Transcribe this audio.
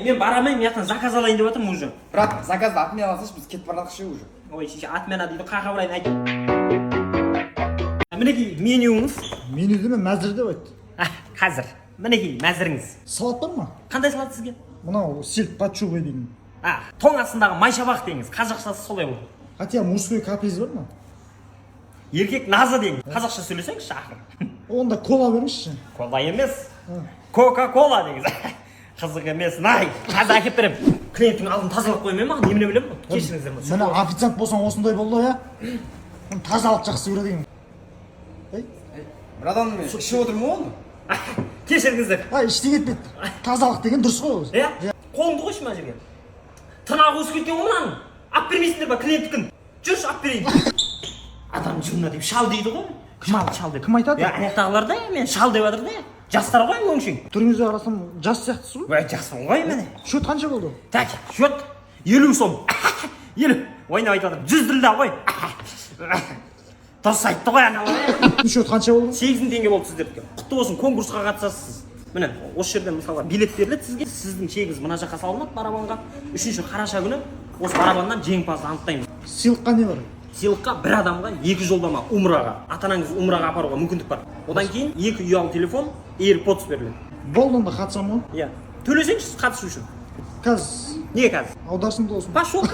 Мен бара алмаймын, мына жақтан заказ алайын деп жатырмын уже. Брат, заказды отмена алсайшы, біз кетіп бара жатырмық ше уже. Ой, шеше, отмена дейді, қақа барайын, айт. Мінекей, менюңыз. Менюде ме, мәзір деп айтты. А, қазір, мінекей, мәзіріңіз. Салат бар ма? Қандай салат сізге? Мынау сельдь под шубой деген. А, тоң астындағы майшабақ деңіз, қазақшасы солай болды. Хотя мужской каприз бар ма? Еркек назы деңіз, қазақша сөйлесеңізші ақыры. Онда кола беріңізші. Кола емес, кока кола деңіз. Қызық емес, най, қазір әкеліп беремін. Клиенттің алдын тазалап қоймай маған немене білемін ғой, кешіріңіздер. Міне, официант болсаң, осындай болды, иә. Тазалық жақсы көреді екен, ей. Братан, мен ішіп отырмын ғой оны. Кешіріңіздер. Ай, ештеңе етпейді, тазалық деген дұрыс қой өзі. Иә, қолыңды қойшы мына жерге. Тырнағы өсіп кеткен ғой мынаның. Алып бермейсіңдер ба клиенттікін? Жүрші, алып берейін. Адам жынына деп шал дейді ғой, шал, шал деп. Кім айтады? Иә, ана жақтағылар да мен шал деп жатыр да, жастар ғой өңшең. Түріңізге қарасам, жас сияқтысыз ғой. Ой, жаспын ғой, міне. Счет қанша болды? Так, счет 50 сом. 50, ойнап айтып жатырмын, 100 ділда ғой. Дұрыс айтты ғой анау. Счет қанша болды? 8000 теңге болды сіздердікі. Құтты болсын, конкурсқа қатысасыз. Міне, осы жерден, мысалға, билет беріледі сізге. Сіздің чегіңіз мына жаққа салынады, барабанға. 3 қараша күні осы барабаннан жеңімпазды анықтаймыз. Сыйлыққа не бар? Сыйлыққа бір адамға екі жолдама умраға, ата анаңызды умраға апаруға мүмкіндік бар. Одан кейін екі ұялы телефон, AirPods беріледі. Болды онда, қатысамын ғой. Иә, төлесеңізші қатысу үшін. Қазір. Не қазір? Аударсын, досым. Пошел.